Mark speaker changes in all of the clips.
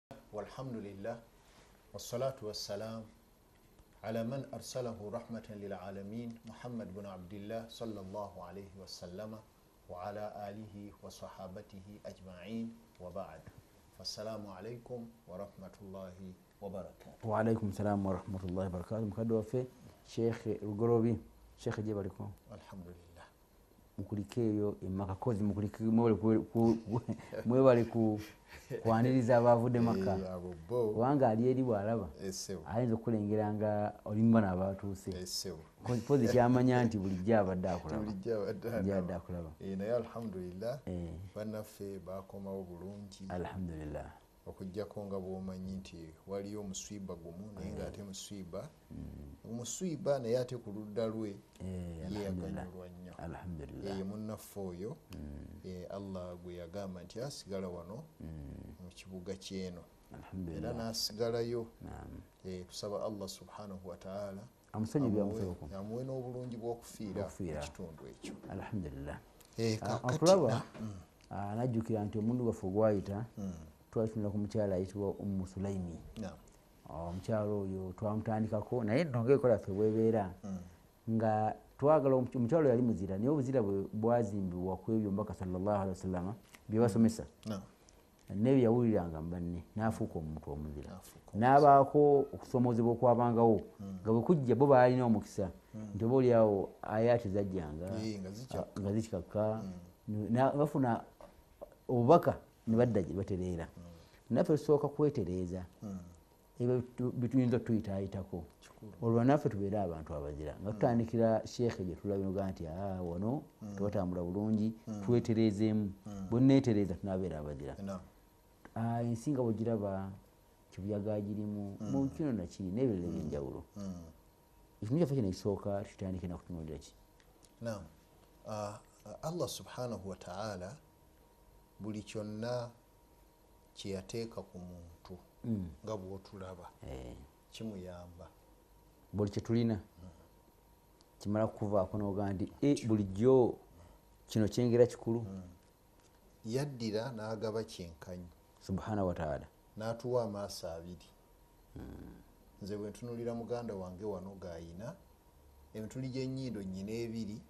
Speaker 1: Walhamdulillah, wassalatu wassalam ala man arsalahu rahmatan lilalamin, Muhammad bun Abdillah sallallahu alaihi wasallama wa ala alihi wa sahabatihi ajmain, wa ba'd. Fassalamu alaikum wa rahmatullahi wa barakatuh.
Speaker 2: Wa alaikum salam wa rahmatullahi wa barakatuh. Mukadde waffe Sheikh Lugoloobi, Sheikh gye baliko?
Speaker 1: Alhamdulillah.
Speaker 2: Mukulike eyo emakakozi, mukulike, mwebale ku kwaniriza abavudde Makka. Kubanga ali eri bw'alaba ayinza okulengera nga olimba n'abatuuse. Pozi kyamanya nti bulijjo abadde akulaba.
Speaker 1: Bulijjo abadde akulaba. Naye alhamdulillah, bannaffe bakomawo bulungi.
Speaker 2: Alhamdulillah.
Speaker 1: Okuggyako nga bw'omanyi nti waliyo omuswiba gumu, naye ng'ate omuswiba naye ate ku ludda lwe ye yaganyulwa nnyo.
Speaker 2: Alhamdulillah.
Speaker 1: Ye munnaffe oyo, Allah gwe yagamba nti asigala wano mu kibuga ky'eno.
Speaker 2: Alhamdulillah.
Speaker 1: Era n'asigalayo. Tusaba Allah subhanahu wa ta'ala amuwe n'obulungi bw'okufiira mu kitundu ekyo.
Speaker 2: Alhamdulillah. Okulaba najjukira nti omundu gwaffe ogwayita twatunula ku mukyala ayitibwa Ummu Sulaimi. Omukyala oyo twamutandikako, naye ntonga ekola ffe bwebeera nga twagala omukyala oyo yali muzira, naye obuzira bwe bwazimbibwa ku ebyo Omubaka sallallahu alaihi wasallam bye basomesa, n'ebyo yawuliranga mu banne, n'afuuka omuntu omuzira, n'abaako okusoomoozebwa okwabangawo nga bwe kujja bo baalina omukisa nti oba oliawo ayaati zajjanga nga zikikakka, bafuna obubaka ne badda gye batereera. Naffe tusooka kwetereeza ebyo bituyinza otuyitaayitako, olwo naffe tubeere abantu abazira nga tutandikira Sheikh gye tulabye nti wano tebatambula bulungi, twetereezeemu, bwe nneetereeza tunaabeera abazira. Ensi nga bw'ogiraba kibuyaga girimu mu kino nakiri n'ebirala eby'enjawulo. Ekintu kyaffe kino ekisooka tutandike na kutunuulira ki?
Speaker 1: Naam. Allah subhanahu wa ta'ala buli kyonna kye yateeka ku muntu nga bw'otulaba kimuyamba.
Speaker 2: Buli kye tulina kimala kukuvaako n'ogamba nti bulijjo kino kyengera kikulu.
Speaker 1: Yaddira n'agaba kyenkanyi.
Speaker 2: Subhanahu wa ta'ala.
Speaker 1: N'atuwa amaaso abiri. Nze bwe ntunuulira muganda wange wano g'ayina emituli gy'ennyindo nnyina ebiri,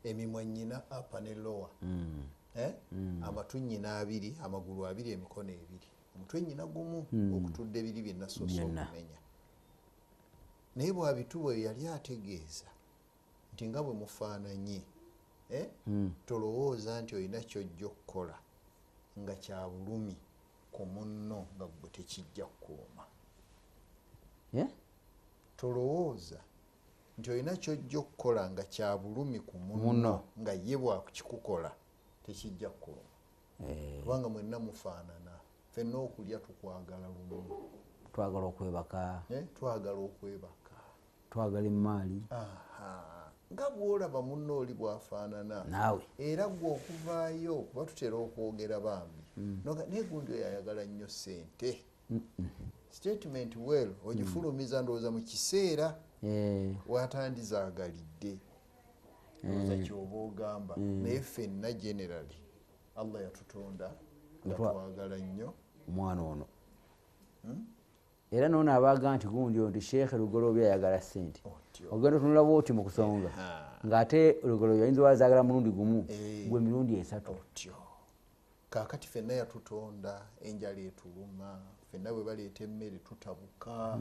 Speaker 1: emimwa nnyina upper ne lower. Amatu nnyina abiri, amagulu abiri, emikono ebiri, omutwe nnyina gumu, okutudde ebiri bye nasoose okumenya. Naye bw'abituwa yali ategeeza nti nga bwe mufaananye, tolowooza nti olina ky'ojja okukola nga kya bulumi ku munno nga ggwe tekijja kukuluma. Tolowooza nti olina ky'ojja okukola nga kya bulumi ku munno nga ye bw'akikukola tekijja kukuluma. Kubanga mwenna mufaanana, ffenna okulya tukwagala lumu.
Speaker 2: Twagala okwebaka.
Speaker 1: Twagala okwebaka.
Speaker 2: Twagala emmaali.
Speaker 1: Nga bw'olaba munno oli bw'afaanana.
Speaker 2: Naawe.
Speaker 1: Era ggwe okuvaayo kuba tutera okwogera bambi. Naye gundi oyo ayagala nnyo ssente. Statement well ogifulumiza ndowooza mu kiseera watandizaagalidde. Ndowooza ky'oba ogamba. Naye ffenna generally Allah yatutonda nga twagala nnyo
Speaker 2: omwana ono. Era n'ono abaga nti gundi oyo nti Sheikh Lugoloobi ayagala ssente. Ogenda otunula bw'oti mu kusonga ng'ate Lugoloobi ayinza oba azaagala mulundi gumu, gwe mirundi esatu.
Speaker 1: Otyo. Kaakati ffenna yatutonda, enjala etuluma, ffenna bwe baleeta emmere tutabuka,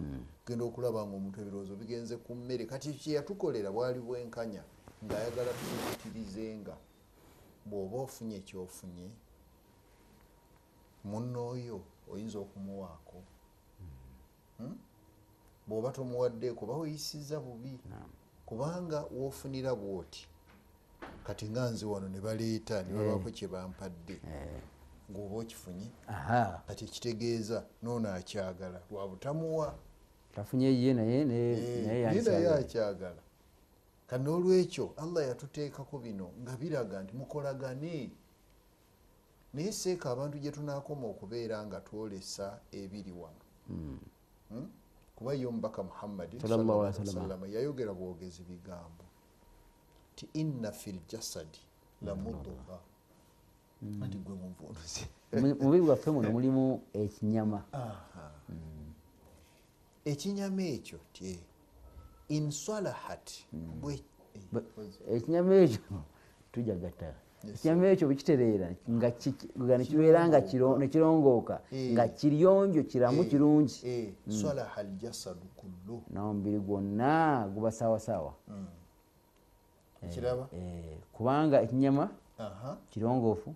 Speaker 1: genda okulaba ng'omuntu ebirowoozo bigenze ku mmere. Kati kye yatukolera bwali bwenkanya ng'ayagala tukikutirizenga bw'oba ofunye ky'ofunye, munno oyo oyinza okumuwaako. Bw'oba tomuwaddeeko oba weeyisizza bubi, kubanga w'ofunira bw'oti. Kati nga nze wano ne baleeta ne babaako kye bampadde, ng'oba okifunye. Kati ekitegeeza n'ono akyagala lwa butamuwa.
Speaker 2: Tafunye ye naye
Speaker 1: naye akyagala. Kati n'olwekyo Allah yatuteekako bino nga biraga nti mukolagane. Naye seeka abantu gye tunaakoma okubeera nga twolesa ebiri wano. Kuba ye Omubaka Muhammad
Speaker 2: sallallahu alaihi wasallam
Speaker 1: yayogera bwogezi bigambo ti inna fil jasadi la mudgha. Anti gwe munvunuzi.
Speaker 2: Mubiri gwaffe muno mulimu ekinyama.
Speaker 1: Ekinyama ekyo ti insalahat
Speaker 2: ekinyama ekyo tujagatta. Ekinyama ekyo bwekitereera nga kibeera nga nekirongooka nga kiriyonjo kiramu kirungi,
Speaker 1: salaha aljasadu kullu,
Speaker 2: n'omubiri gwonna guba sawa sawa.
Speaker 1: Kiraba
Speaker 2: kubanga ekinyama kirongoofu.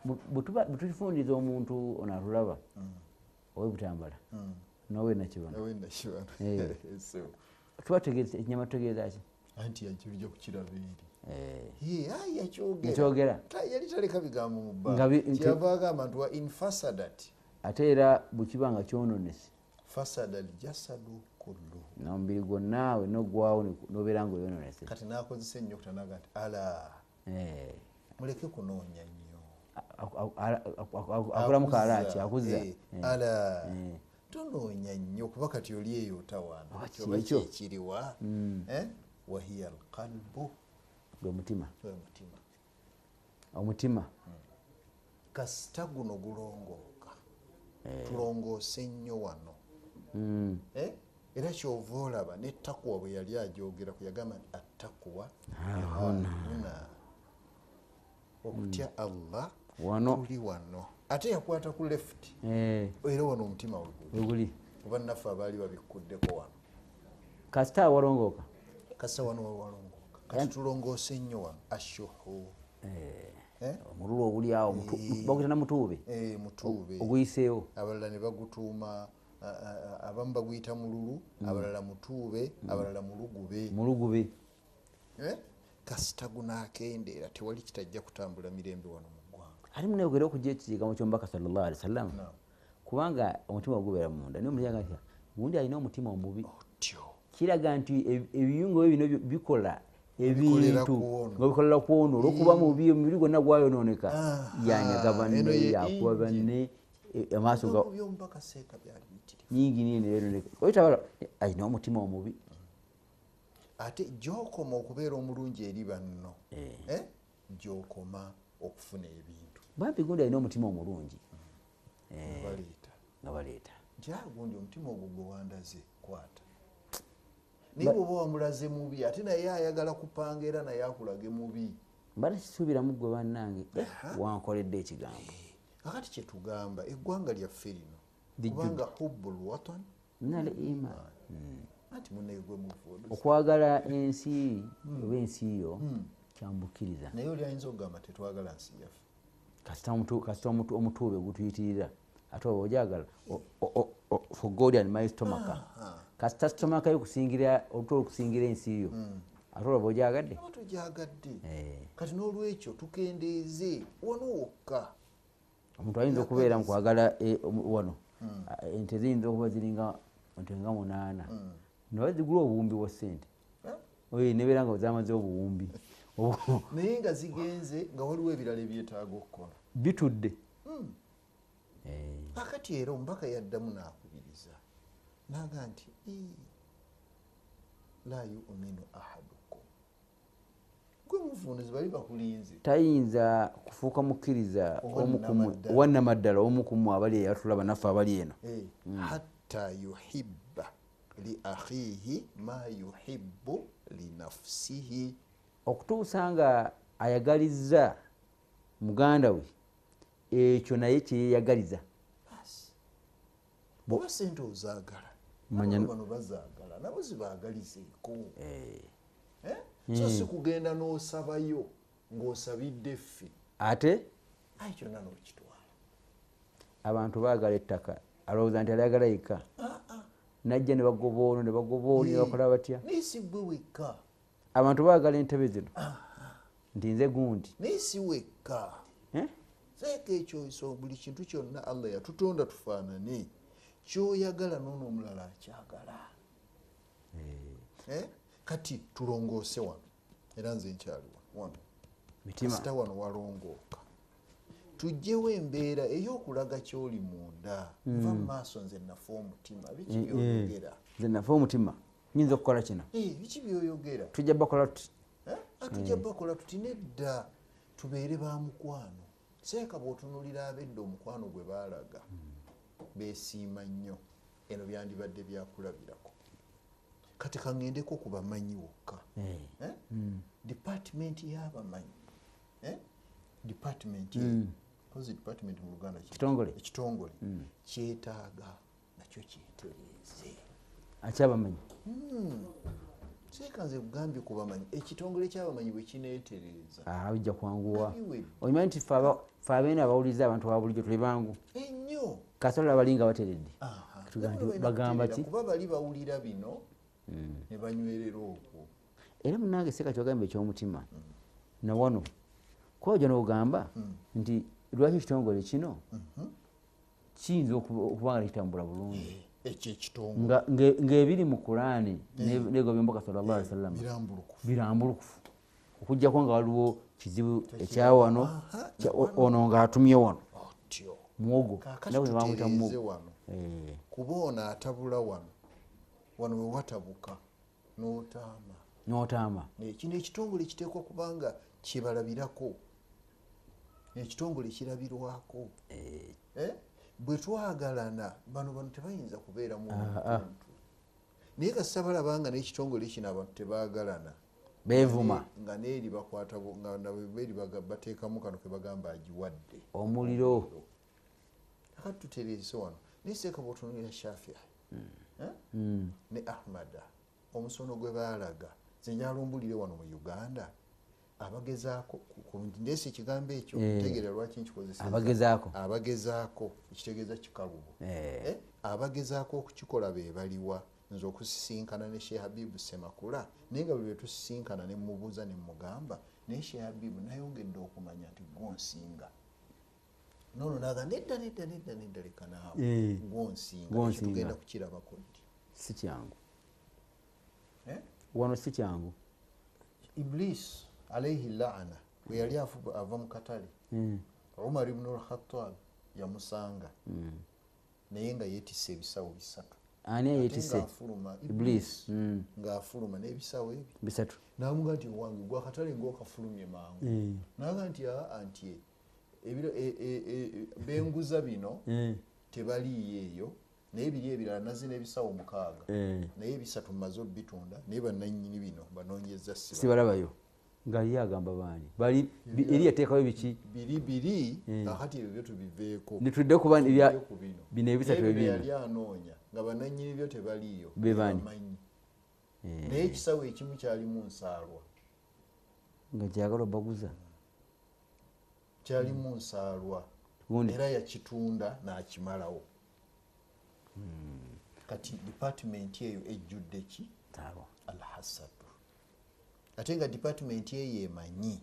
Speaker 2: Bwe tukifundiza omuntu ono atulaba ow'ebutambala n'owe Nakibano, tuba tutegeeza ekinyama tutegeeza ki?
Speaker 1: Anti yakijja kukiraba eri yakyogera yali taleka bigambo mu bbanga, kyeyava agamba nti wa infasadat,
Speaker 2: ate era bwe kiba nga kyonoonese,
Speaker 1: fasada aljasadu kulluhu,
Speaker 2: n'omubiri gwonna wenna oggwawo n'obeera ng'oyonoonese.
Speaker 1: Kati n'akozesa ennyukuta n'agamba nti ala, muleke kunoonya nnyo,
Speaker 2: akulamu kaalaaki akuzza
Speaker 1: ala, tonoonya nnyo kuba kati oli eyo otawaana kyoba kyekiriwa. Wahiya alqalbu,
Speaker 2: gwe mutima. Omutima
Speaker 1: kasita guno gulongooka, tulongoose nnyo wano. Era kyova olaba ne takuwa bwe yali agyogeraku yagamba nti attakuwa huna, okutya Allah tuli wano. Ate yakwata ku left, era wano omutima weguli, oba naffe abaali babikkuddeko wano.
Speaker 2: Kasita walongooka,
Speaker 1: kasita wano walongooka. Kati tulongoose nnyo wano ashuhu,
Speaker 2: omululu oguli awo baguyita namutuube,
Speaker 1: mutuube
Speaker 2: oguyiseewo.
Speaker 1: Abalala ne bagutuuma, abamu baguyita mululu, abalala mutuube, abalala mulugube.
Speaker 2: Mulugube
Speaker 1: kasita gunaakendeera tewali kitajja kutambula mirembe wano mu ggwanga.
Speaker 2: Ate munayogera okujja ekigambo ky'omubaka sallallahu alaihi wasallam, kubanga omutima gubeera munda, naye omuntu agamba gundi alina omutima omubi, kiraga nti ebiyungo bino bikola ebintu nga bikolera ku ono, olw'okuba mubi omubiri gwonna gwayonooneka, yanyaga banne, yakuba banne, amaaso ga nyingi nini neyonooneka. Oyo alina omutima omubi.
Speaker 1: Ate gy'okoma okubeera omulungi eri banno, gy'okoma okufuna ebintu.
Speaker 2: Bambi gundi alina omutima omulungi nga baleeta
Speaker 1: nti gundi omutima ogwo gwe wandaze kwata, naye bw'oba wamulaze mubi ate naye ayagala kupanga era naye akulage mubi.
Speaker 2: Mbadde kisuubiramu ggwe bannange wankoledde ekigambo.
Speaker 1: Akati kye tugamba eggwanga lyaffe lino, kubanga hubbul watan
Speaker 2: minal iman,
Speaker 1: anti munnaye gwe muvuudu
Speaker 2: okwagala ensi oba ensi yo kyambukkiriza.
Speaker 1: Naye oli ayinza okugamba tetwagala nsi yaffe,
Speaker 2: kasita omutuube gutuyitirira, ate oba ogyagala for God and my stomach, kasita stomach yo kusingira oluto okusingira ensi yo, ate olaba ogyagadde,
Speaker 1: oba togyagadde. Kati n'olwekyo tukendeeze wano wokka.
Speaker 2: Omuntu ayinza okubeera mu kwagala wano ente ziyinza okuba ziringa nte nga 8, naye zigula obuwumbi bwa ssente, nebeera nga zamaze obuwumbi,
Speaker 1: naye nga zigenze nga waliwo ebirala ebyetaaga okukola
Speaker 2: bitudde.
Speaker 1: Akati era omubaka yaddamu n'akubiriza n'agamba nti la yu'minu ahadukum, gwe muvuunuzi bali bakulinze,
Speaker 2: tayinza kufuuka mukkiriza owannamaddala omu ku mmwe abali eyo atulaba naffe abali eno,
Speaker 1: hatta yuhibba li akhihi ma yuhibbu li nafsihi,
Speaker 2: okutuusa nga ayagalizza muganda we ekyo naye kyeyeyagaliza.
Speaker 1: Bw'oba ssente ozaagala, bano bazaagala nabo zibaagalizeeko. So si kugenda n'osabayo ng'osabidde ffe,
Speaker 2: ate
Speaker 1: ayi kyonna n'okitwala.
Speaker 2: Abantu baagala ettaka, alowooza nti alyagala yekka, najja ne bagoba ono ne bagoba oli ne bakola batya,
Speaker 1: naye si ggwe wekka.
Speaker 2: Abantu baagala entebe zino nti nze gundi,
Speaker 1: naye si wekka. Seeka ekyo buli kintu kyonna Allah yatutonda tufaanane, kyoyagala n'ono omulala akyagala. Kati tulongoose wano, era nze nkyali wano, kasita wano walongooka, tujjewo embeera ey'okulaga ky'oli munda. Nva mu maaso nze nafa omutima, biki by'oyogera?
Speaker 2: Nze nafa omutima, nyinza okukola kino.
Speaker 1: Biki by'oyogera?
Speaker 2: Tujja bakola tuti.
Speaker 1: Tujja bakola tuti nedda, tubeere ba mukwano. Seeka bw'otunuulira ab'edda omukwano gwe baalaga beesiima nnyo, eno byandibadde byakulabirako. Kati kaŋŋendeko ku bamanyi wokka. Department y'abamanyi, department kozi department mu Luganda
Speaker 2: kitongole,
Speaker 1: ekitongole kyetaaga nakyo kyetereeze.
Speaker 2: Akyabamanyi
Speaker 1: Seeka nze kugambye ku bamanyi, ekitongole ky'abamanyi bwe kineetereeza
Speaker 2: bijja kwanguwa. Omanyi nti ffe abeene abawuliriza abantu ba bulijjo tuli bangu
Speaker 1: ennyo,
Speaker 2: kasolo abalinga bateredde bagamba ki
Speaker 1: kuba bali bawulira bino ne banywerera okwo.
Speaker 2: Era munnange Seeka kyogamba ekyomutima nawano kuba ojja n'ogamba nti lwaki ekitongole kino kiyinza okuba nga tekitambula bulungi ng'ebiri mu Kulaani n'ebigambo by'Omubaka sallallahu alaihi wasallam birambulukufu, okuggyako nga waliwo kizibu ekyawano ono ng'atumye wano muwogo nawe bamuyita muwogo
Speaker 1: kuba ono atabula wano wano we watabuka n'otaama
Speaker 2: n'otaama.
Speaker 1: Kino ekitongole kiteekwa kubanga kyebalabirako, ekitongole kirabirwako. Bwe twagalana bano tebayinza kubeeramu omuntu, naye kasita balaba nga n'ekitongole kino abantu tebaagalana
Speaker 2: beevuma
Speaker 1: nga neeri bakwata nga beeri bateekamu kano ke bagamba agiwadde
Speaker 2: omuliro.
Speaker 1: Kakati tutereeze wano. Naye Seeka bw'otunuulira Shafii ne Ahmada omusono gwe baalaga, nze njalumbulire wano mu Uganda abagezaako, ndeese ekigambo ekyo ntegeera lwaki nkikozesa, abagezaako ekitegeeza kikalubo, abagezaako okukikola be baliwa. Nze okusisinkana ne Sheikh Habibu Ssemakula, naye nga buli lwe tusisinkana ne mubuuza ne mugamba, naye Sheikh Habibu nayongedde okumanya nti gw'onsinga. Nono naga nedda nedda nedda nedda leka naawe gw'onsinga, ekyo tugenda kukirabako ddi?
Speaker 2: Si kyangu wano, si kyangu.
Speaker 1: Iblis alayhi laana bwe yali ava mu katale, Umar ibn al-Khattab yamusanga naye nga yeetisse ebisawo bisatu.
Speaker 2: Ani yeetisse?
Speaker 1: Iblis ng'afuluma n'ebisawo ebyo
Speaker 2: bisatu,
Speaker 1: n'amuga nti wange gwa katale ng'okafulumye mangu, n'aga nti anti ebiro benguza bino tebaliiyo eyo, naye biri ebirala nazze n'ebisawo 6, naye ebisatu mmaze obitunda, naye bannannyini bino banoonyeza
Speaker 2: sibalabayo. Nga ye agamba baani bali eri yateekayo biki
Speaker 1: biri kakati ebyo byo tubiveeko
Speaker 2: nitudde kuba bino ebisatu ebino
Speaker 1: yali anoonya nga bannannyini byo tebaliiyo bebamanyi, naye ekisawo ekimu kyalimu nsaalwa
Speaker 2: nga kyagala obaguza,
Speaker 1: kyalimu nsaalwa era yakitunda n'akimalawo. Kati department eyo ejjudde ki? Alhasad. Ate nga department eyo emanyi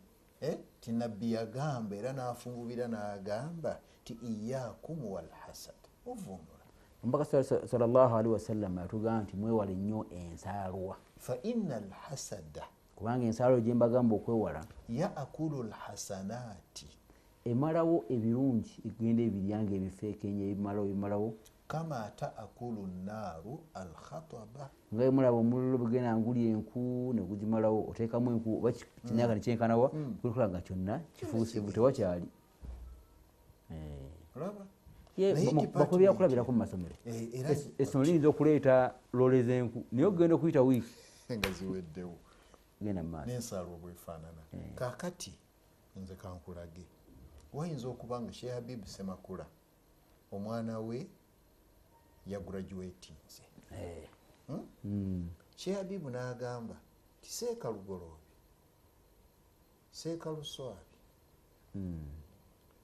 Speaker 1: ti Nabbi yagamba era n'afungubira n'agamba ti iyaakum walhasad, ovvuunula.
Speaker 2: Omubaka sallallahu alaihi wasallam yatugamba nti mwewale nnyo ensaalwa,
Speaker 1: fa inna alhasada,
Speaker 2: kubanga ensaalwa gye mbagamba okwewala,
Speaker 1: yaakulu alhasanati,
Speaker 2: emalawo ebirungi, egenda ebiryanga ebifeekenya ebimalawo ebimalawo,
Speaker 1: kama taakulu nnaaru alkhataba,
Speaker 2: nga mulaba omuliro bugenda nguli enku ne gugimalawo, oteekamu enku oba kinyaga ne kyenkanawa, kulikola nga kyonna kifuuse tewakyali. Bakuba byakulabirako mu masomero, essomero liyinza okuleeta loole z'enku naye okugenda okuyita wiiki
Speaker 1: nga ziweddewo,
Speaker 2: genda mu maaso
Speaker 1: n'ensaalwa bwefaanana. Kaakati nze kankulage, wayinza okuba nga Sheikh Habib Ssemakula omwana we yagraduatinze. Sheikh Habibu n'agamba ti Seeka Lugoloobi, Seeka Luswabi,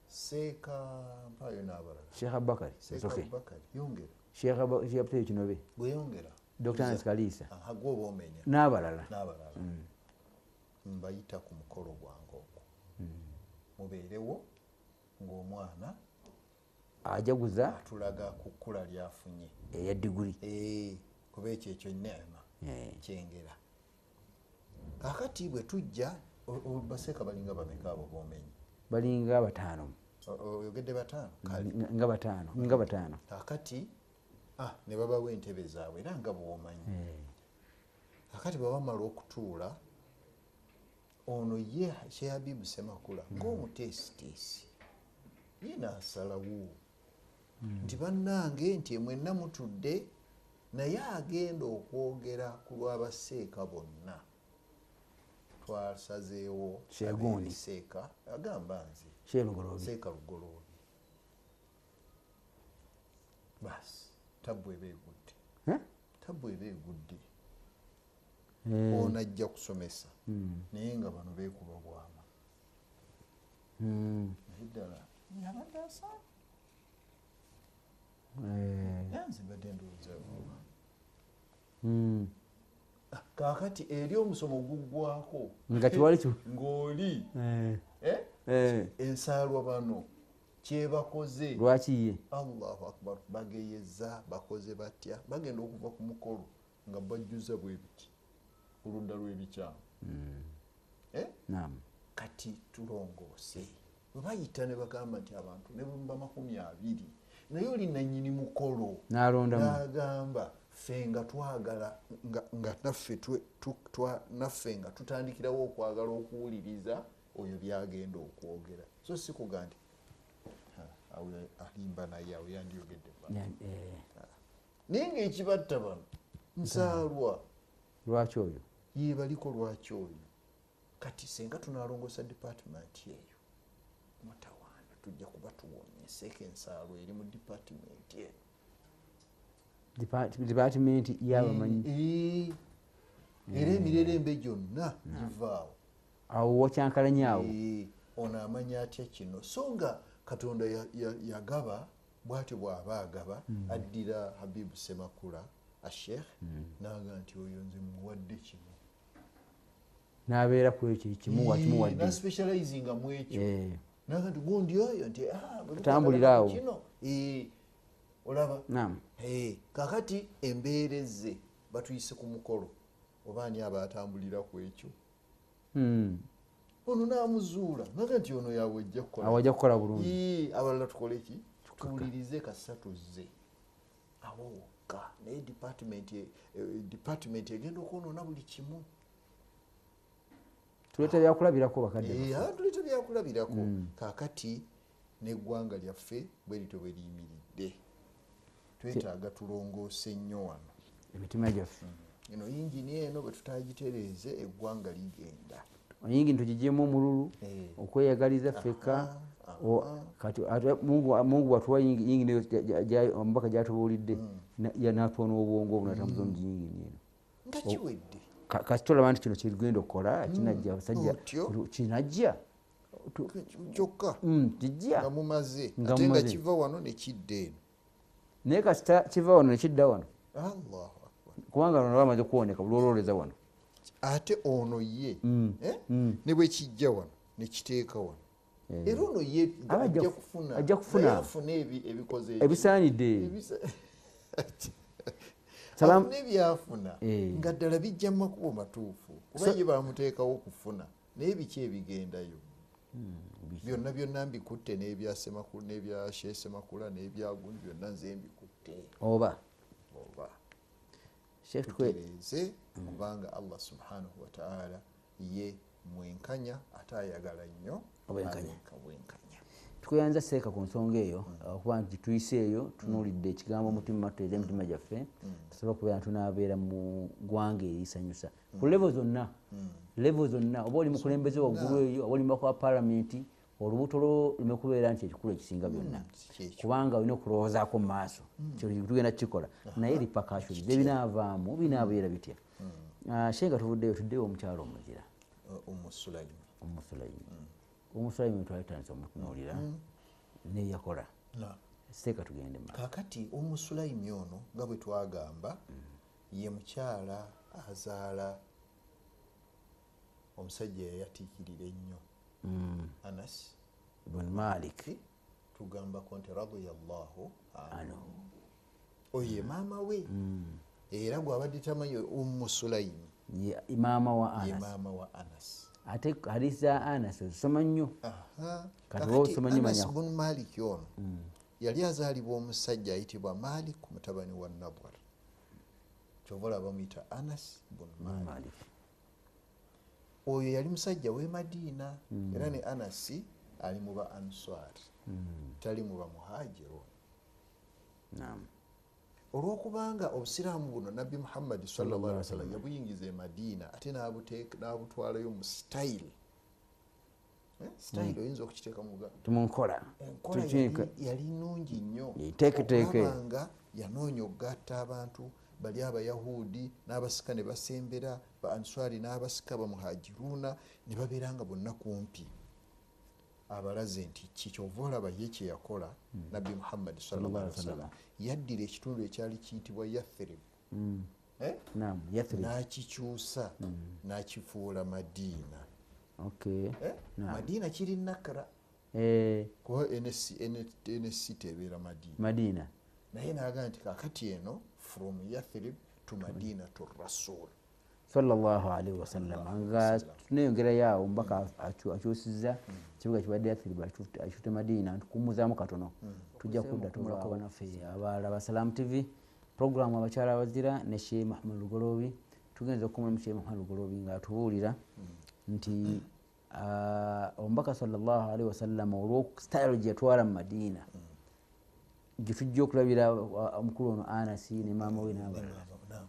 Speaker 1: Seeka mpaayo n'abalala,
Speaker 2: Sheikh Abubakari,
Speaker 1: Seeka Abubakari yongera,
Speaker 2: Sheikh Abubakari Kinobe
Speaker 1: bweyongera,
Speaker 2: Dr. Nansi Kaliisa
Speaker 1: gwoba omenya
Speaker 2: n'abalala
Speaker 1: mbayita ku mukolo gwange ogwo, mubeerewo ng'omwana
Speaker 2: ajaguza
Speaker 1: atulaga ku kkula lyafunye
Speaker 2: eya diguli,
Speaker 1: kuba ekyo ekyo neema kyengera. Kaakati bwe tujja baseeka balinga bameka abo b'omenye?
Speaker 2: Balinga bataano.
Speaker 1: Oyogedde bataano?
Speaker 2: Nga bataano, nga bataano.
Speaker 1: Kaakati ne babawa entebe zaabwe era nga bw'omanyi. Kaakati bwe bamala okutuula, ono ye Sheikh Habibu Ssemakula ng'omuteesiteesi Ye naasalawo nti bannange, nti mwenna mutudde, naye agenda okwogera ku lw'abaseeka bonna, twasazeewo
Speaker 2: Shegundi.
Speaker 1: abeere seeka, agamba nze
Speaker 2: Sheikh Lugoloobi.
Speaker 1: Seeka Lugoloobi. Basi tabbu eba egudde.
Speaker 2: Eh?
Speaker 1: Tabbu eba egudde. Ono ajja kusomesa, naye nga bano beekuba bwama. Naye ddala yabadde asaana. Nze mbadde ndowooza. Kaakati eri omusomo guggwako
Speaker 2: nga kiwali
Speaker 1: ng'oli eh? Ensaalwa bano kyebakoze.
Speaker 2: Lwaki ye?
Speaker 1: Allahu akbar, bageyeza, bakoze batya, bagenda okuva ku mukolo nga bajjuza bwe biti ku ludda lw'ebikyamu. Eh?
Speaker 2: Naam.
Speaker 1: Kati tulongoose. Bwe bayita ne bagamba nti abantu ne bwe 20, naye oli nannyini mukolo
Speaker 2: n'alondamu,
Speaker 1: n'agamba ffe nga twagala nga naffe naffe nga tutandikirawo okwagala okuwuliriza oyo byagenda okwogera. So si kuga nti awo alimba, naye awo yandiyogedde bba. Naye ng'ekibatta bano nsaalwa.
Speaker 2: Lwaki oyo?
Speaker 1: Ye baliko lwaki oyo. Kati senga tunalongoosa department eyo, mutawaana tujja kuba tuwonye seeka ensaalwa eri mu department eno.
Speaker 2: Department y'abamanyi.
Speaker 1: Era emirerembe gyonna givaawo.
Speaker 2: Awo wakyankalanya awo.
Speaker 1: Ono amanya atya kino? So nga Katonda yagaba bw'atyo bw'aba agaba, addira Habibu Semakula Ashekh n'aga nti oyo nze muwadde kino.
Speaker 2: N'abeera ku ekyo kimuwa, kimuwadde.
Speaker 1: N'aspecializinga mu ekyo. N'aga nti gundi oyo nti, bwe
Speaker 2: Tambulira awo.
Speaker 1: kino. Olaba?
Speaker 2: Naam.
Speaker 1: Kaakati embeereze batuyise ku mukolo, oba ani aba atambulira ku ekyo? Ono n'amuzuula naga nti ono yawe ajja kukola.
Speaker 2: Awo ajja kukola bulungi.
Speaker 1: Abalala tukole ki? Tuwulirize kasatu ze awo wokka, naye department egenda okwonoona buli kimu.
Speaker 2: Tuleeta byakulabirako bakadde baffe.
Speaker 1: Tuleeta byakulabirako. Kaakati n'eggwanga lyaffe bwe lityo bwe liyimiridde, twetaaga tulongoose nnyo wano
Speaker 2: emitima gyaffe.
Speaker 1: Eno yingini eno bwe tutagitereeze eggwanga ligenda.
Speaker 2: Yingini tugigyemu omululu, okweyagaliza ffekka. Kati ate Mungu watuwa yingini eyo omubaka gy'atubuulidde, n'atuwa n'obwongo obwo n'atambuza mu yingini eno.
Speaker 1: Nga kiwedde.
Speaker 2: Kasi tolaba nti kino kirigenda okukola, kinajja, abasajja,
Speaker 1: Otyo.
Speaker 2: kinajja.
Speaker 1: Kyokka.
Speaker 2: Kijja.
Speaker 1: Nga mumaze.
Speaker 2: Nga
Speaker 1: Ate nga
Speaker 2: mumaze.
Speaker 1: kiva wano ne kidda eno.
Speaker 2: Naye kasita kiva wano ne kidda wano.
Speaker 1: Allahu Akbar.
Speaker 2: Kubanga wano bamaze okuwoneka, buli olwoleza wano.
Speaker 1: Ate ono ye, ne bwe kijja wano, ne kiteeka wano. Era ono ye
Speaker 2: Aba
Speaker 1: ajja kufuna.
Speaker 2: ajja kufuna.
Speaker 1: Naye afune ebikoze eki?
Speaker 2: Ebisaanidde. Salam.
Speaker 1: Afune ebyafuna. Nga ddala bijja mu makubo matuufu. Kuba ye bamuteekawo okufuna. Naye biki ebigendayo? Byonna byonna mbikutte, n'ebya Ssemakula, n'ebya Sheikh Ssemakula, n'ebya gundi byonna nze mbikutte.
Speaker 2: Oba.
Speaker 1: Oba.
Speaker 2: Sheikh Tukwe.
Speaker 1: Tutereeze, kubanga Allah subhanahu wa ta'ala ye mwenkanya ate ayagala nnyo
Speaker 2: Obwenkanya.
Speaker 1: obwenkanya.
Speaker 2: Tukuyanza seeka ku nsonga eyo, okuba nti tuyise eyo, tunuulidde ekigambo omutima, tutereeze emitima gyaffe, tusobole okubeera nti tunaabeera mu ggwanga erisanyusa. Ku level zonna, level zonna, oba oli mukulembeze waggulu eyo, oba oli mubaka wa paalamenti, olubuto lwo luleme kubeera nti ekikulu ekisinga byonna.
Speaker 1: Kyekyo.
Speaker 2: Kubanga olina okulowoozaako mu maaso. Kyo tugenda kukikola. Naye repercussions, ebinaavaamu binaabeera bitya? Sheikh, tuvuddeyo, tuddeyo omukyalo omuzira.
Speaker 1: Ummu Sulaimi.
Speaker 2: Ummu Sulaimi. Ummu Sulaimi twali tutandise omutunuulira, neyakola. Seeka tugende mu maaso.
Speaker 1: Kaakati Ummu Sulaimi ono nga bwe twagamba, ye mukyala azaala omusajja eyayatiikirira ennyo. Anas
Speaker 2: ibn Malik.
Speaker 1: Tugambako nti radiyallahu anhu.
Speaker 2: Anhu.
Speaker 1: Oyo ye maama we. Era gw'abadde tamanyi Ummu Sulaimi.
Speaker 2: Ye maama wa
Speaker 1: Ye
Speaker 2: Anas.
Speaker 1: maama wa Anas.
Speaker 2: Ate hadithi za Anas ozisoma nnyo. Kati
Speaker 1: Kakati
Speaker 2: wowe osoma nnyo
Speaker 1: Anas
Speaker 2: manya.
Speaker 1: ibn Malik ono yali azaalibwa omusajja ayitibwa Malik mutabani wa Nadwar. Kyova olaba bamuyita Anas ibn Malik.
Speaker 2: Malik.
Speaker 1: Oyo yali musajja w'e Madiina, era ne Anas ali mu ba Ansar. Tali mu bamuhajirun. Olwokubanga obusiraamu buno Nabbi Muhammad sallallahu alaihi wasallam yabuyingiza e Madina, ate n'abutwalayo mu style. Style oyinza okukiteeka mu
Speaker 2: nkola.
Speaker 1: Enkola yali nnungi nnyo.
Speaker 2: Teeketeeke.
Speaker 1: Yanoonya okugatta abantu bali Abayahudi n'abasika ne basembera, ba Answari n'abasika, bamuhajiruna ne babeeranga bonna kumpi. Abalaze nti kyova olaba ye kye yakola Nabbi Muhammad sallallahu alaihi wasallam, yaddira ekitundu ekyali kiyitibwa Yathrib, n'akikyusa n'akifuula Madiina. Madiina kiri Nakra, kuba NSC tebeera Madiina. Naye n'agamba nti kaakati eno from Yathrib to Madina to Rasul
Speaker 2: sallallahu alaihi wasallam. Nga tuneyongerayo awo omubaka akyusizza kibuga kibadde Yathrib akyute Madina, ntukummuzaamu katono. Tujja kudda tumulako bannaffe abalaba Salam TV programu abakyala abazira ne Sheikh Muhammad Lugoloobi. Tugenze okukumulamu Sheikh Muhammad Lugoloobi ng'atubuulira nti omubaka sallallahu alaihi wasallam olw'style gye yatwala mu Madina, gye tujja okulabira omukulu ono Anasi ne maama we n'abalala,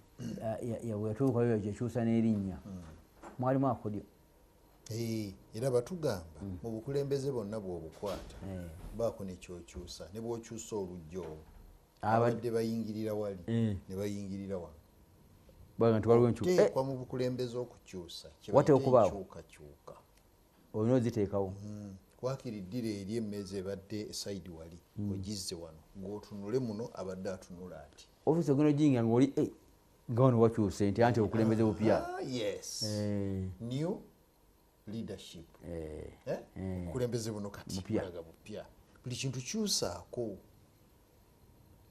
Speaker 2: yatuukayo gyekyusa n'erinnya. Mwalimu akodyo.
Speaker 1: Era batugamba mu bukulembeze bonna bw'obukwata baako nekyokyusa, ne bw'okyusa olujja olwo abadde bayingirira wali ne bayingirira wano. Teekwa mu bukulembeze okukyusa kyekyukakyuka
Speaker 2: olina oziteekawo.
Speaker 1: Wakiri ddira eri emmeeza ebadde esayidi wali ogizze wano, ng'otunule muno abadde atunula ati.
Speaker 2: Ofiisi ogenda ogiyingira ng'oli nga wano wakyuse nti anti obukulembeze bupya.
Speaker 1: Yes. New leadership. Obukulembeze buno kati bulaga bupya. Buli kintu kyusaako.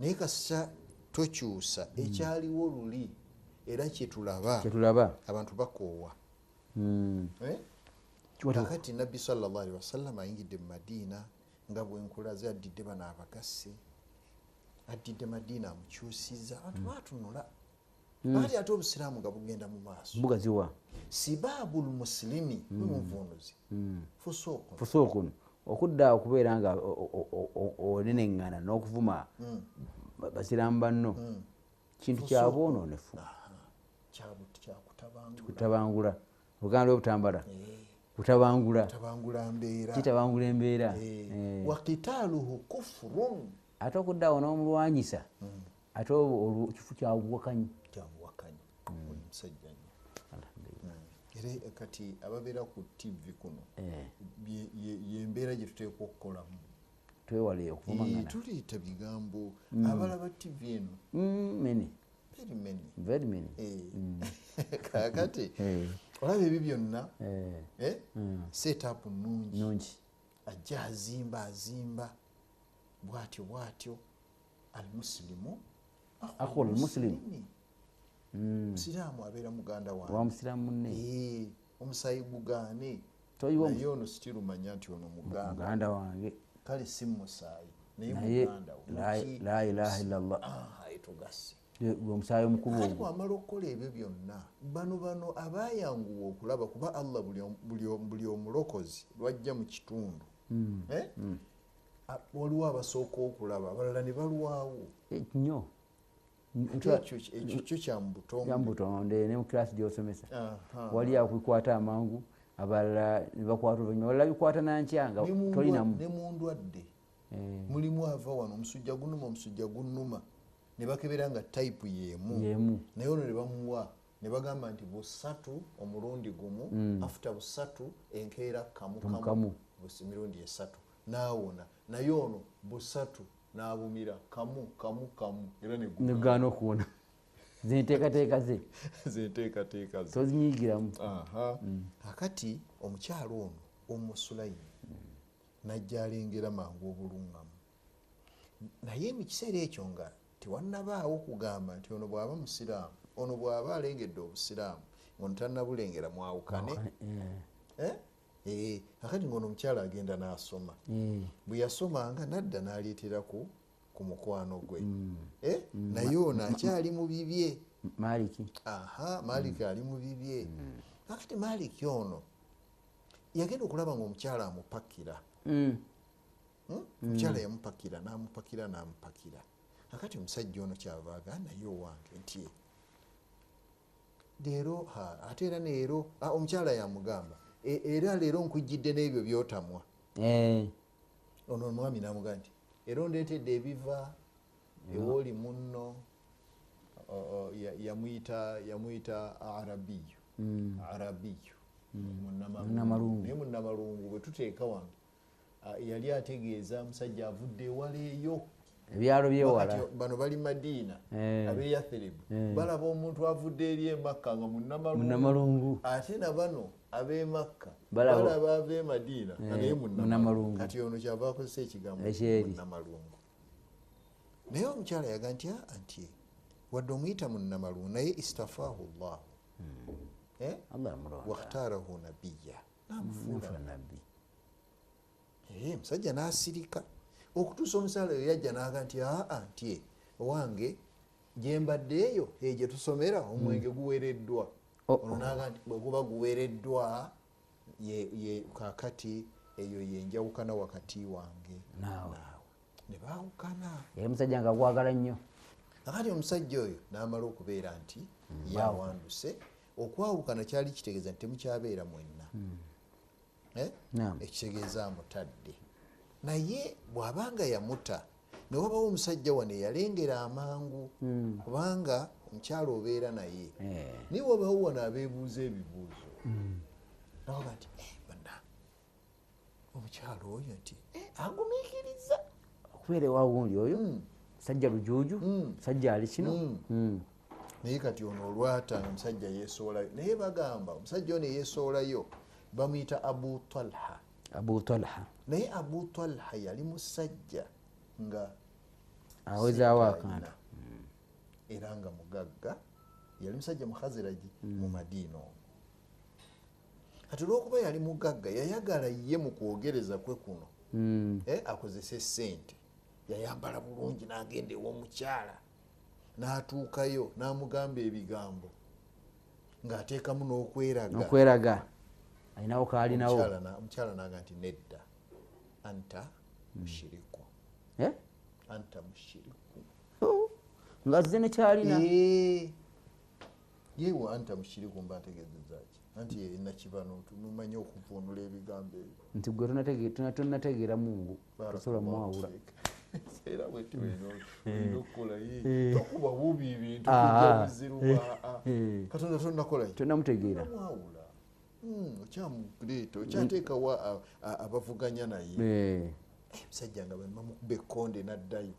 Speaker 1: Naye kasita tokyusa ekyaliwo luli era kyetulaba. Abantu bakoowa. Kakati Nabbi sallallahu alaihi wasallam ayingidde mu Madina nga bwenkulaze addidde bano abagasse, addidde Madina amukyusiza, abantu batunula. Bali ate obusiraamu nga bugenda mu maaso.
Speaker 2: Bugaziwa.
Speaker 1: Sibaabul muslimi munvuunuzi. Fusuuqun.
Speaker 2: Fusuuqun. Okudda okubeera nga oneneŋŋana n'okuvuma basiraamu banno kintu kya bwonoonefu. Kyakutabangula. Oluganda lw'obutambala. Kutabangula.
Speaker 1: Kutabangula mbeera.
Speaker 2: Kitabangula embeera.
Speaker 1: Wa qitaaluhu kufrun.
Speaker 2: Ate okudda awo n'omulwanyisa ate olwo kifo kya buwakanyi.
Speaker 1: Kya buwakanyi. Oli musajja nnyo. Era kati ababeera ku TV kuno y'embeera gye tuteekwa okukolamu.
Speaker 2: Twewale okuvumangana.
Speaker 1: Tuleeta bigambo. Abalaba TV eno.
Speaker 2: Many.
Speaker 1: Very many.
Speaker 2: Very many.
Speaker 1: Kaakati olaba ebyo byonna set up nnungi. Ajja azimba azimba bw'atyo bw'atyo. Al-muslimu
Speaker 2: akhul muslimi.
Speaker 1: Musiraamu abeera muganda wange.
Speaker 2: Wa musiraamu munne.
Speaker 1: Omusaayi gugaane. Naye ono sitirumanya nti ono muganda.
Speaker 2: Muganda wange.
Speaker 1: Kale si musaayi naye muganda wo.
Speaker 2: La ilaha illallah.
Speaker 1: Etugase.
Speaker 2: Gwe omusaayi omukulu ogwo.
Speaker 1: Kati bw'amala okukola ebyo byonna, bano abayanguwa okulaba kuba Allah buli omulokozi lwajja mu kitundu. Waliwo abasooka okulaba abalala ne balwawo.
Speaker 2: Nnyo.
Speaker 1: Ekyo kyo kya mu butonde.
Speaker 2: Kya mu butonde ne mu class gy'osomesa. Wali akukwata amangu abalala ne bakwata oluvannyuma, abalala bikwata nankya nga tolinamu.
Speaker 1: Ne mu ndwadde. Mulimu ava wano omusujja gunnuma omusujja gunnuma. Ne bakebera nga type y'emu. Naye ono ne bamuwa ne bagamba nti busatu omulundi gumu, after busatu enkeera kamu kamu mirundi esatu n'awona. Naye ono busatu n'abumira kamu kamu kamu era ne
Speaker 2: negaana okuwona. Zenteekateeka ze.
Speaker 1: Zenteekateeka ze.
Speaker 2: Tozinyigiramu.
Speaker 1: Kakati omukyalo ono Omusulayimu n'ajja alengera mangu obulungamu. Naye mu kiseera ekyo nga tewannabaawo kugamba nti ono bw'aba musiraamu, ono bw'aba alengedde obusiraamu, ono tannabulengera mwawukane. Kakati ng'ono omukyala agenda n'asoma. Bwe yasomanga n'adda n'aleetera ku mukwano gwe. Naye ono akyali mu bibye.
Speaker 2: Maliki.
Speaker 1: Maliki ali mu bibye. Kakati Maliki ono yagenda okulaba ng'omukyala amupakira. Omukyala yamupakira n'amupakira n'amupakira. Akati omusajja ono kyava agamba naye owange nti leero ate era leero omukyala yamugamba era leero nkujjidde n'ebyo by'otamwa. Ono omwami n'amugamba nti era ondeetedde ebiva ewooli munno. Yamuyita Arabiyu. Arabiyu munnamalungu. Naye munnamalungu bwe tuteeka wano yali ategeeza musajja avudde ewala eyo
Speaker 2: ebyalo byewala.
Speaker 1: Bano bali Madiina ab'e Yathirib balaba omuntu avudde eri e Makka nga munnamalungu, ate na bano ab'e Makka balaba ab'e Madiina nga naye munnamalungu. Kati ono kyava akozesa ekigambo munnamalungu. Naye omukyala yaga nti anti wadde omuyita munnamalungu naye istafahu Llahu wakhtarahu nabiyya, namufuula nabbi. Musajja n'asirika okutuusa omusaala oyo yajja n'aga nti aa nti owange gye mbadde eyo gye tusomera omwenge guweereddwa. Ono n'aga nti bwe guba guweereddwa ye kaakati eyo yenjawukana wakati wange naawe. Ne baawukana.
Speaker 2: Yali musajja nga gwagala nnyo.
Speaker 1: Akati omusajja oyo n'amala okubeera nti yawanduse. Okwawukana kyali kitegeeza nti temukyabeera mwenna. Ekitegeeza amutadde. Naye bw'abanga yamuta ne wabawo omusajja wano eyalengera amangu kubanga omukyala obeera naye. Naye wabawo wano abeebuuza ebibuuzo. Nabaga nti banna omukyala oyo nti agumiikiriza
Speaker 2: okubeera ewawundi oyo musajja lujuuju, musajja ali kino.
Speaker 1: Naye kati ono olwata omusajja yeesoolayo. Naye bagamba omusajja ono yeesoolayo bamuyita Abu Talha.
Speaker 2: Abu Talha.
Speaker 1: Naye Abu Talha yali musajja nga
Speaker 2: awezaawo akantu
Speaker 1: era nga mugagga, yali musajja Mukhaziraji mu Madiina omwo. Kati olw'okuba yali mugagga yayagala ye mu kwogereza kwe kuno akozese ssente. Yayambala bulungi n'agenda ew'omukyala n'atuukayo n'amugamba ebigambo ng'ateekamu n'okweraga.
Speaker 2: N'okweraga. Alinawo kaalinawo.
Speaker 1: Omukyala n'aga nti nedda, anta mushiriku. Anta mushiriku.
Speaker 2: Ng'azze ne kyalina.
Speaker 1: Yewe anta mushiriku mba ntegeezezza ki? Anti nakibano tumanyi okuvuunula ebigambo ebyo.
Speaker 2: Nti gwe tonnategeera Mungu tosobola mwawula.
Speaker 1: Era bwetyo olina okukola tokuba bubi ebintu kujja buziru Katonda tonnakola
Speaker 2: tonnamutegeera.
Speaker 1: Mwawula. Okyamuleeta okyateekawo abavuganya naye. Musajja nga bamukuba ekkonde n'addayo.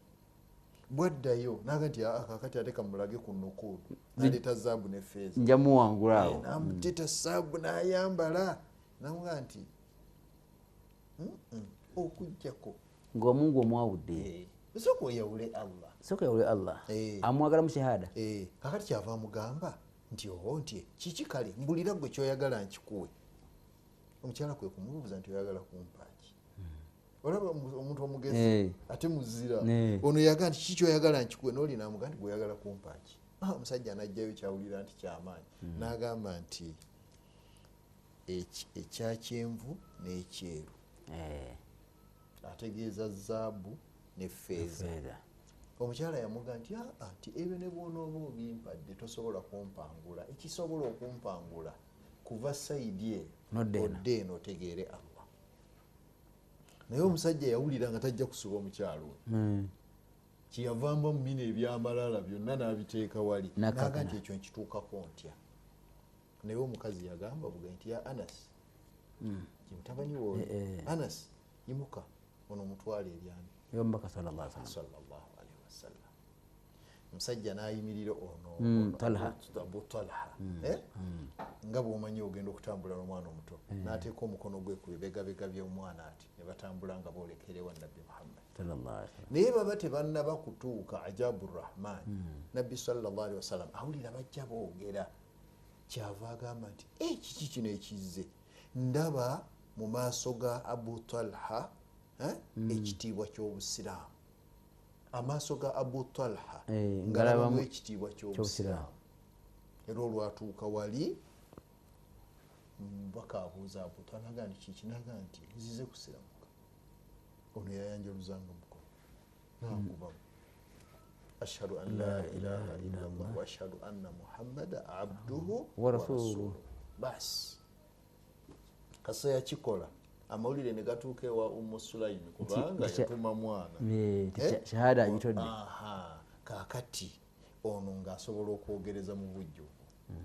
Speaker 1: Bw'addayo n'aga nti kaakati ate kamulage ku nukuudu n'aleeta zaabu ne ffeeza.
Speaker 2: Nja muwangula awo.
Speaker 1: N'amuteeta zaabu n'ayambala n'amugaa nti okuggyako
Speaker 2: ng'omungu omwawudde.
Speaker 1: Sooka oyawule Allah.
Speaker 2: Sooka oyawule Allah. Amwagala mu shahada.
Speaker 1: Kaakati kyava amugamba nti oho nti kiki kale mbulira gwe ky'oyagala nkikuwe. Omukyala kwe kumubuuza nti oyagala kumpa ki? Olaba omuntu omugezi ate muzira. Ono yaga nti kiki ky'oyagala nkikuwe n'oli n'amugamba nti gwe oyagala kumpa ki? Omusajja n'ajjayo kyawulira nti kyamaanyi. N'agamba nti ekya kyenvu n'ekyeru. Ategeeza zaabu ne ffeeza. Omukyala yamuga nti nti ebyo ne bw'onooba obimpadde tosobola kumpangula. Ekisobola okumpangula kuva sayidi eno odde eno otegeere Allah. Naye omusajja yawulira nga tajja kusuba omukyala oyo. Kyeyavamba mu bino ebyamalala byonna n'abiteeka wali. N'aga nti ekyo nkituukako ntya. Naye omukazi yagamba buga nti ya Anas, mutabani wo Anas yimuka ono mutwale eryani.
Speaker 2: Omubaka sallallahu
Speaker 1: alaihi wasallam. Omusajja n'ayimirira ono Abu Talha. Nga bw'omanyi ogenda okutambula n'omwana omuto n'ateeka omukono gwe ku bibegabega by'omwana ati ne batambula nga boolekera ewa Nabbi Muhammad. Naye baba tebannaba kutuuka ajabu Rahman. Nabbi sallallahu alaihi wasallam awulira bajja boogera. Kyava agamba nti kiki kino ekizze? Ndaba mu maaso ga Abu Talha ekitiibwa ky'obusiraamu. Amaaso ga Abu Talha ngalabamu ekitiibwa ky'obusiraamu. Era olwatuuka wali mubaka abuuza Abu Talha naga nti kiki? Naga nti nzize kusiramuka. Ono yayanjaluzanga mukono nakubamu ashhadu an la ilaha illa Allah wa ashhadu anna Muhammada abduhu
Speaker 2: wa rasuluhu.
Speaker 1: Basi kasa yakikola amawulire ne gatuuka ewa Ummu Sulaimi kubanga yatuma mwana
Speaker 2: shahada agitodde.
Speaker 1: Kaakati ono ng'asobola okwogereza mu bujjuvu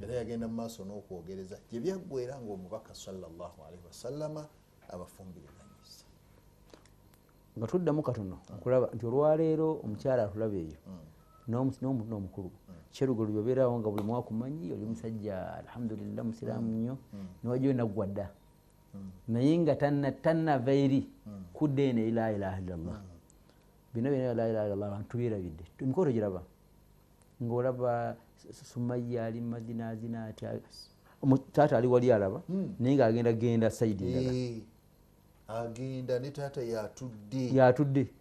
Speaker 1: era yagenda mu maaso n'okwogereza gye byaggwera ng'omubaka sallallahu alaihi wasallama abafumbiriganyiza.
Speaker 2: Nga tuddamu katono okulaba nti olwaleero omukyala atulaba eyo n'omukulu kyerugulu byobeerawo nga buli mwaka omanyi oli musajja alhamdulillah musiraamu nnyo niwajjayo naggwa dda naye nga tannava eri kudda eno eri la ilaha illallah. Bino byonna la ilaha illallah abantu tubyerabidde. Emikolo giraba ng'olaba Sumayya ali Madina azina atya, taata ali wali alaba naye ng'agenda genda sayidi endala
Speaker 1: agenda ne taata yatudde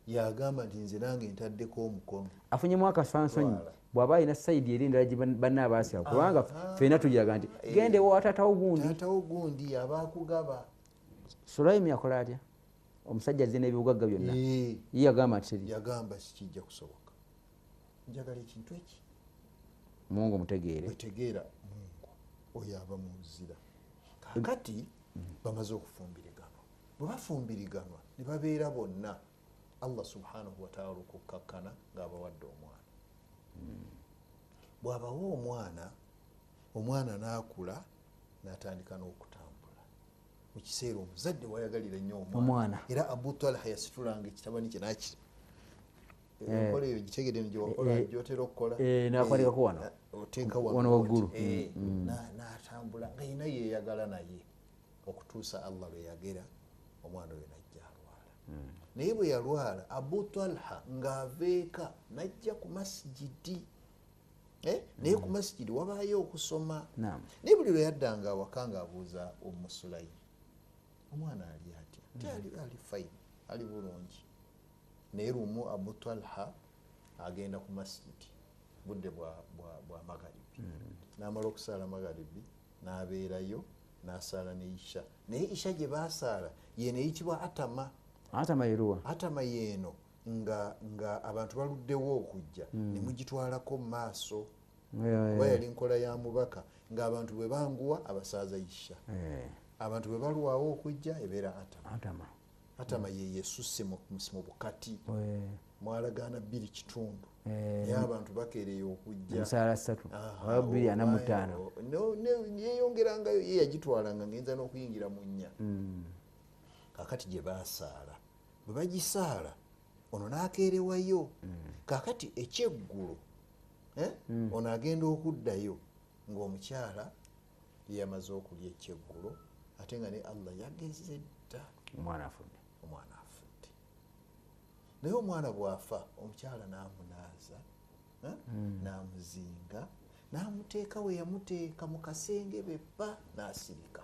Speaker 1: yagamba nti nze nange ntaddeko omukono
Speaker 2: afunyemu akasansonyi bw'aba alina sayidi eri endala gye banna abaasira kubanga ffenna tugiraga nti genda ewa taatawo gundi,
Speaker 1: taatawo gundi aba akugaba.
Speaker 2: Sulaimi yakola atya? Omusajja azze n'ebibugagga byonna ye yagamba nti teri,
Speaker 1: yagamba kijja kusoboka, njagala ekintu eki
Speaker 2: Mungu mutegeere,
Speaker 1: wetegeera Mungu oyo aba muzira. Kaakati bamaze okufumbiriganwa, bwe bafumbiriganwa ne babeera bonna Allah subhanahu wa ta'ala okukkakkana ng'abawadde omwana. Bw'abawa omwana, omwana n'akula n'atandika n'okutambula. Mu kiseera omuzadde wayagalira nnyo omwana, era Abu Talha yasitulanga ekitabani kye n'aki enkola eyo gitegedde gyewakola gyotera okukola
Speaker 2: n'akwandikako wano
Speaker 1: oteeka wano
Speaker 2: waggulu
Speaker 1: n'atambula nga yina yeeyagala naye okutuusa Allah lwe yagera omwana oyo najja alwala. Naye bwe yalwala Abu Talha ng'ava eka najja ku masijidi, naye ku masijidi wabaayo okusoma. Naye buli lwe yaddanga awaka ng'abuuza Ummu Sulaimi omwana ali atya? Nti ali fine, ali bulungi. Naye lumu Abu Talha agenda ku masijidi budde bwa magharibi, n'amala okusaala magharibi n'abeerayo n'asaala ne Isha. Naye Isha gye baasaala yeno eyitibwa Atama.
Speaker 2: Atama yeruwa?
Speaker 1: Atama yeeno nga abantu baluddewo okujja ne mugitwalako mu maaso kuba yali nkola ya mubaka ng'abantu bwe banguwa abasaaza Isha, abantu bwe balwawo okujja ebeera Atama. Atama ye yesusse mu bukati mwalagaana 2.5 naye abantu bakeereye okujja
Speaker 2: musaala 3 oba 2.45
Speaker 1: yeyongerangayo ye yagitwalanga ng'eyinza n'okuyingira mu 4. Kaakati gye baasaala bwe bagisaala ono n'akeerewayo. Kaakati ekyeggulo ono agenda okuddayo ng'omukyala ye yamaze okulya ekyeggulo ate nga ne Allah yageze dda
Speaker 2: omwana afudde.
Speaker 1: Omwana afudde. Naye omwana bw'afa omukyala n'amunaaza n'amuzinga n'amuteeka we yamuteeka mu kasenge beppa n'asirika.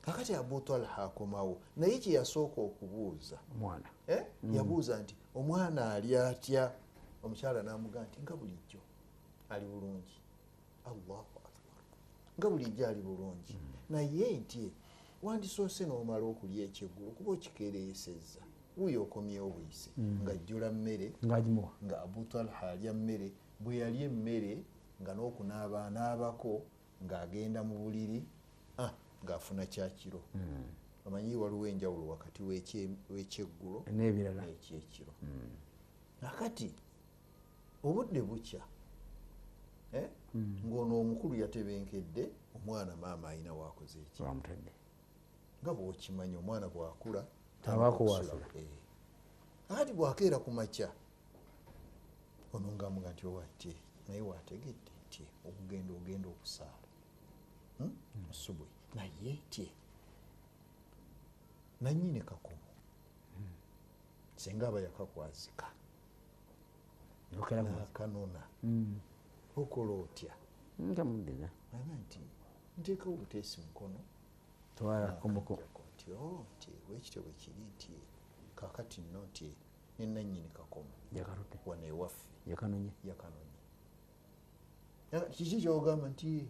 Speaker 1: Kakati Abu Talha akomawo naye kye yasooka okubuuza
Speaker 2: omwana
Speaker 1: yabuuza nti omwana ali atya? Omukyala n'amugamba nti nga bulijjo ali bulungi. Allahu akbar, nga bulijjo ali bulungi. Naye nti wandisoose n'omala okulya ekyeggulo kuba okikeereesezza wuuyo okomyewo buyise ng'ajjula mmere
Speaker 2: ng'agimuwa
Speaker 1: nga Abu Talha alya mmere. Bwe yalya emmere nga n'okunaaba anaabako ng'agenda mu buliri ng'afuna kyakiro. Omanyi waliwo enjawulo wakati w'ekyeggulo
Speaker 2: n'ebirala
Speaker 1: n'ekyekiro. Nakati obudde bukya ng'ono omukulu yatebenkedde omwana maama alina waakoze eki
Speaker 2: wamutadde
Speaker 1: nga bw'okimanyi omwana bw'akula
Speaker 2: abakuwasula.
Speaker 1: Ati bw'akeera ku makya ono ng'amuga nti owati naye waategedde nti okugenda ogenda okusaala subuhi naye tye nannyini kakomo singa aba yakakwazika n'akanona okola otya?
Speaker 2: Nkamuddiza
Speaker 1: aga nti nteekawo buteesi mukono
Speaker 2: twala kakomoko
Speaker 1: nti nti bwekityo bwe kiri nti kaakati nno nti ne nannyini kakomo
Speaker 2: yakaludde
Speaker 1: wano ewaffe
Speaker 2: yakanonye
Speaker 1: yakanonye. Kiki ky'ogamba nti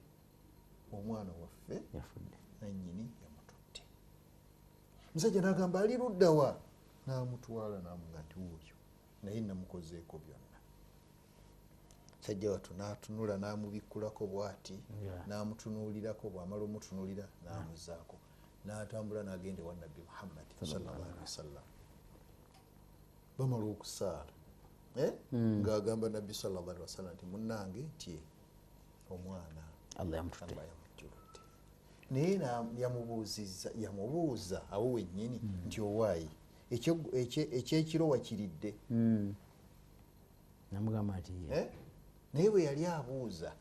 Speaker 1: omwana waffe
Speaker 2: yafudde
Speaker 1: nannyini yamututte. Musajja n'agamba ali luddawa, n'amutwala n'amuga nti wuuyo, naye namukozeeko byonna. Musajja wattu n'atunula n'amubikkulako bw'ati, n'amutunuulirako, bw'amala omutunuulira n'amuzaako, n'atambula n'agenda ewa Nabbi Muhammad sallallahu alaihi wasallam. Bamala okusaala, ng'agamba Nabbi sallallahu alaihi wasallam nti munnange nti omwana
Speaker 2: Allah yamututte.
Speaker 1: Naye yamubuuza awo wennyini nti owaayi ekyekiro wakiridde?
Speaker 2: Namugamba nti
Speaker 1: naye bwe yali abuuza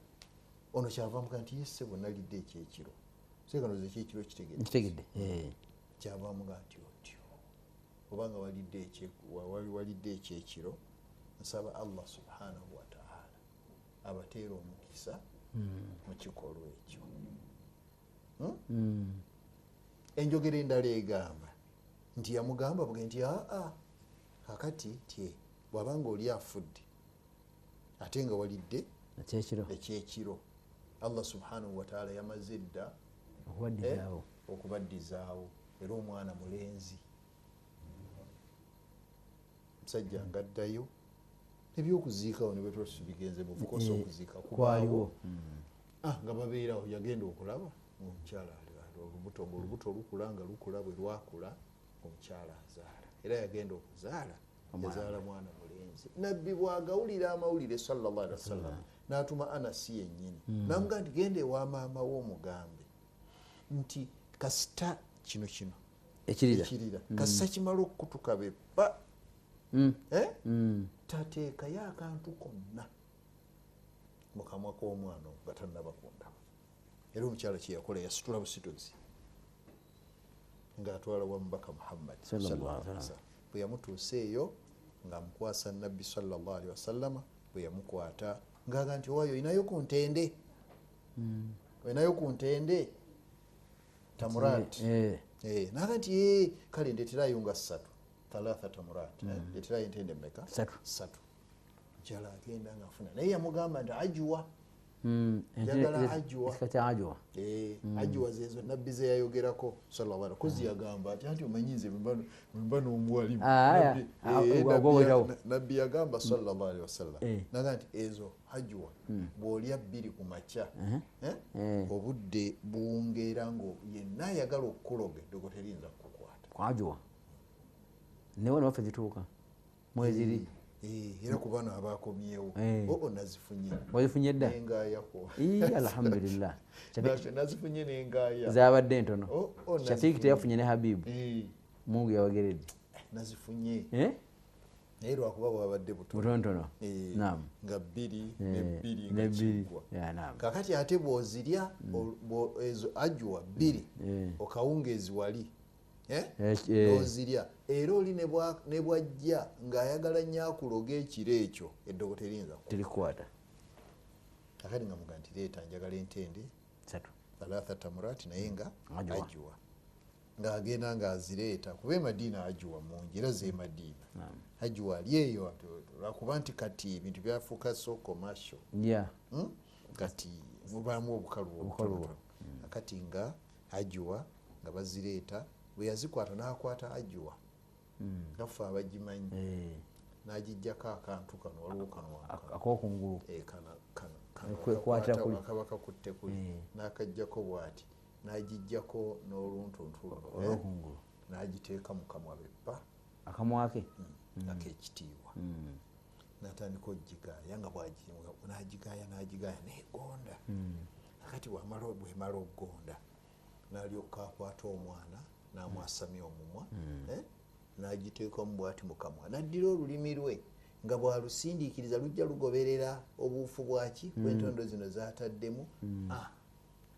Speaker 1: ono kyava amuga nti ye ssebo nalidde ekyekiro. Seekanoza ekyekiro kitegedde. Kyava amuga nti otyo obanga walidde ekyekiro, nsaba Allah subhanahu wa ta'ala abateera omukisa mu kikolwa ekyo. Enjogera endala egamba nti yamugamba buge nti aa kakati tye bw'abanga oli afudde ate nga walidde ekyekiro, Allah subhanahu wa ta'ala yamaze dda okubaddizaawo, era omwana mulenzi. Musajja ngaddayo ebyokuziikawo ne bwe tubigenze mu bukosa okuziika
Speaker 2: kwaliwo,
Speaker 1: nga babeerawo. Yagenda okulaba ng'omukyala olubuto, ng'olubuto lukula nga lukula, bwe lwakula omukyala azaala, era yagenda okuzaala yazaala mwana mulenzi. Nabbi bw'agawulira amawulire sallallahu alaihi wasallam n'atuma Anasi yennyini n'amugamba nti genda ewa maama wo omugambe nti kasita kino kino ekirira kasita kimala okukutuka beppa tateekayo akantu konna mu kamwa k'omwana nga tannaba kundaba. Era omukyala kye yakola yasitula busituzi ng'atwala wa Mubaka Muhammad sallallahu alaihi wasallam. Bwe yamutuusa eyo ng'amukwasa Nabbi sallallahu alaihi wasallama, bwe yamukwata ng'aga nti owaayo olinayo ku ntende, olinayo ku ntende tamurat. N'aga nti kale ndeeterayo nga ssatu, thalatha tamurat, ndeeterayo entende mmeka? Ssatu. Mukyala agenda ng'afuna, naye yamugamba nti ajuwa, njagala ajuwa. Ajuwa zezo Nabbi ze yayogerako sallallahu alaihi wasallam. Yagamba ati anti omanyi nze bwe mba n'omuwalimu. Nabbi yagamba sallallahu alaihi wasallam naga nti ezo ajuwa bw'olya bbiri ku makya, obudde buwungeera ngo yenna ayagala okukuloga eddogo terinza kukukwata.
Speaker 2: Ajuwa ne wano waffe zituuka mweziri
Speaker 1: era ku bano abakomyewo oo nazifunye.
Speaker 2: Wazifunye dda?
Speaker 1: Nengaayako.
Speaker 2: Alhamdulillah.
Speaker 1: Nazifunye nengaaya.
Speaker 2: Zaabadde ntono. Shafiiki teyafunye ne Habibu. Mungu yawageredde.
Speaker 1: Nazifunye. Naye lwakuba bwabadde
Speaker 2: butonotono. Naam.
Speaker 1: Nga bbiri ne bbiri nga kiggwa. Kakati ate bw'ozirya ezo ajuwa bbiri okawungeezi wali n'ozirya, era oli ne bw'ajja ng'ayagala nnyo akuloga ekiro ekyo eddogo terinza
Speaker 2: terikukwata.
Speaker 1: Kakati nga muga nti leeta njagala entende thalatha tamurat, naye nga ajuwa. Ng'agenda ng'azireeta kuba e Madiina ajuwa mungi, era z'e Madiina ajuwa ali eyo lwakuba nti kati ebintu byafuuka so commercial. Kati mubaamu obukalu obutonotono. Kati nga ajuwa nga bazireeta, bwe yazikwata n'akwata ajuwa nga ffe abagimanyi, n'agiggyako akantu kano, waliwo kano
Speaker 2: ak'okungulu
Speaker 1: kaba kakutte kuli, n'akaggyako bw'ati, n'agiggyako n'oluntuntu
Speaker 2: olw'okungulu
Speaker 1: n'agiteeka mu kamwa beppa
Speaker 2: akamwa ke
Speaker 1: ak'ekitiibwa, n'atandika ogigaaya nga n'agigaaya n'agigaaya n'egonda. Akati bw'emala okugonda n'alyoka akwata omwana n'amwasamya omumwa, n'agiteekamu bw'ati mu kamwa, n'addira olulimi lwe nga bw'alusindiikiriza lujja lugoberera obuufu bwaki bw'entondo zino z'ataddemu.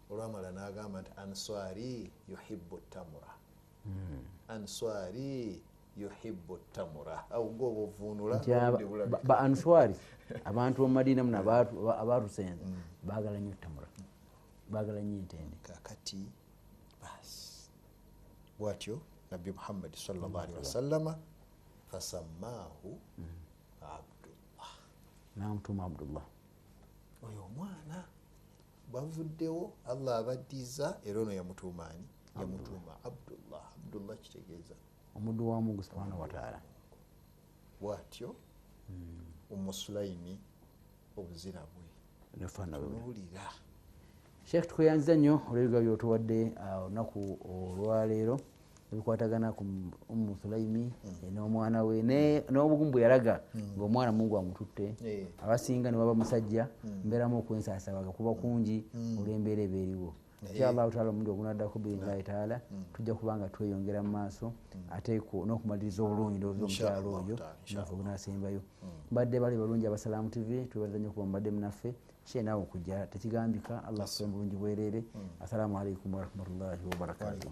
Speaker 1: Olwamala n'agamba nti answari yuhibbu tamura, answari yuhibbu tamura. Awo gwe ovuunula
Speaker 2: ba answari abantu b'omu Madiina muno abaatusenza baagala nnyo tamura, baagala nnyo entende.
Speaker 1: Kakati basi bw'atyo Nabbi Muhammad sallallahu alaihi wasallama fasammaahu Abdullah,
Speaker 2: n'amutuma Abdullah.
Speaker 1: Oyo omwana bavuddewo Allah abaddiza, era ono yamutuuma ani? Yamutuuma Abdullah. Abdullah kitegeeza
Speaker 2: omuddu wa Mungu subhanahu wa ta'ala.
Speaker 1: Bwatyo Ummu Sulaimi obuzira bwe tunuulira.
Speaker 2: Sheikh, tukweyanziza nnyo olw'ebigambo by'otuwadde olunaku olwaleero ebikwatagana ku Ummu Sulaimi n'omwana we n'obugumu bwe yalaga ng'omwana Mungu amututte. Abasinga ne baba musajja mbeeramu okwensaasabaga kuba kungi olw'embeera eba eriwo. Inshallah taala omulundi ogunaddako biillahi taala tujja kuba nga tweyongera mu maaso ate n'okumaliriza obulungi ndowooza omukyalo oyo naffe ogunaasembayo. Mbadde bali balungi Abasalaamu TV, twebaza nnyo okuba mubadde munaffe. She naawe okujja tekigambika. Allah akuwe bulungi bwereere. Assalamu alaikum warahmatullahi wabarakatuh.